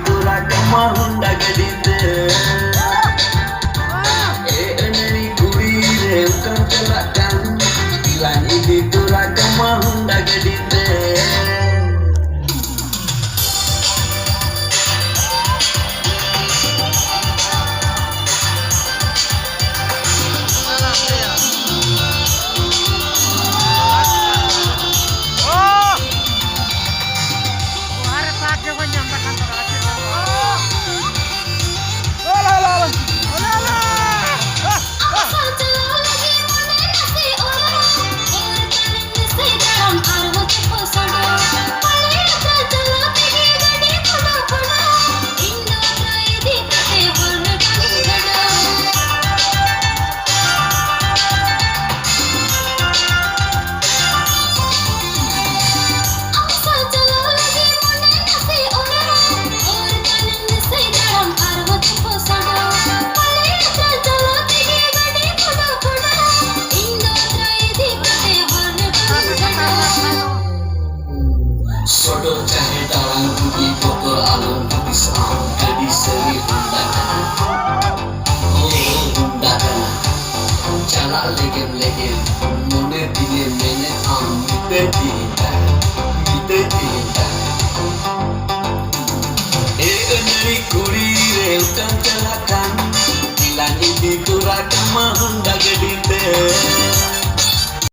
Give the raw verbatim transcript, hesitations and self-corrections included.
ᱛᱚᱨᱟ ᱠᱟᱢᱟ ᱦᱩᱱᱰᱟ ᱜᱟᱹᱰᱤ ᱛᱮ᱾ ᱮ ᱟᱹᱱᱟᱹᱲᱤ ᱠᱩᱲᱤ ᱨᱮ ᱚᱠᱟᱢ ᱪᱟᱞᱟᱜ ᱠᱟᱱ? ᱫᱮᱞᱟᱧ ᱤᱫᱤ ᱛᱚᱨᱟ ᱠᱟᱢᱟ ᱦᱩᱱᱰᱟ ᱜᱟᱹᱰᱤ ᱛᱮ᱾ ᱥᱚᱰᱚᱜ ᱪᱟᱦᱮ ᱫᱟᱬᱟᱱ ᱵᱩᱜᱤ ᱵᱚᱛᱚᱨ ᱟᱞᱚᱢ ᱦᱩᱫᱤᱥ ᱟᱢ, ᱜᱟᱹᱰᱤ ᱥᱟᱹᱨᱤ ᱦᱩᱱᱰᱟ ᱠᱟᱱᱟ᱾ ᱦᱳ, ᱦᱩᱱᱰᱟ ᱠᱟᱱᱟ᱾ ᱪᱟᱞᱟᱜ ᱞᱮᱜᱮᱢ ᱞᱮᱜᱮᱢ, ᱢᱚᱱᱮ ᱫᱤᱞᱮ ᱢᱮᱱᱮᱫ ᱟᱢ, ᱢᱤᱫᱟᱹᱧ ᱛᱤᱦᱤᱧ ᱛᱟᱦᱮᱸ, ᱢᱤᱫᱟᱹᱧ ᱛᱤᱦᱤᱧ ᱛᱟᱦᱮᱸ᱾ ᱮ ᱟᱹᱱᱟᱹᱲᱤ ᱠᱩᱲᱤ ᱨᱮ ᱚᱠᱟᱢ ᱪᱟᱞᱟᱜ ᱠᱟᱱ? ᱫᱮᱞᱟᱧ ᱤᱫᱤ ᱛᱚᱨᱟ ᱠᱟᱢᱟ ᱦᱩᱱᱰᱟ ᱜᱟᱹᱰᱤ ᱛᱮ᱾